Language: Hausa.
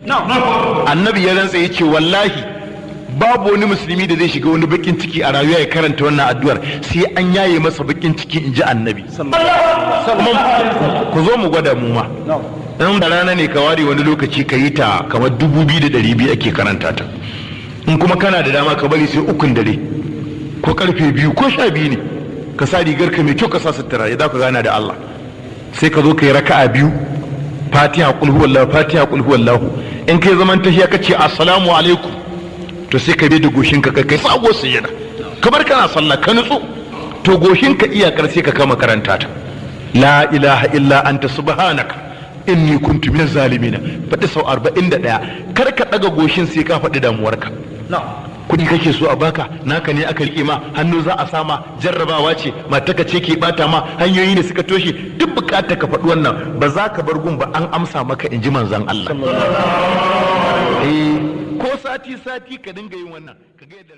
Annabi ya rantsa ya ce wallahi babu wani musulmi da zai shiga wani bakin ciki a rayuwa ya karanta wannan addu'ar sai an yaye masa bakin ciki, in ji annabi. Ku zo mu gwada mu ma. In da rana ne ka ware wani lokaci ka yi ta, kamar 2200 ake karanta ta. In kuma kana da dama ka bari sai 3n dare ko karfe 2 ko 12 ne, ka sa rigar ka mai kyau, ka sa sutura ya za ka gana da Allah. Sai ka zo ka yi raka'a 2, Fatiha, qul huwallahu, Fatiha, qul huwallahu. In kai zaman tahiya ka ce assalamu alaikum, to sai ka bi da goshin ka kai sabo sujada kamar kana sallah, ka nutsu. To goshin ka iyakar sai ka kama karanta ta: la ilaha illa anta subhanaka inni kuntu minaz zalimin. Faɗi sau 41. Kar ka ɗaga goshin sai ka faɗi damuwarka. Kuɗi kake so a baka, naka ne aka riƙe ma hannu, za a sama jarrabawa ce, mataka ce ke bata ma, hanyoyi ne suka toshe, duk bukata ka faɗi wannan, ba za ka bar gun ba an amsa maka, in ji manzon Allah. Ko sati sati ka dinga yin wannan, ka ga yadda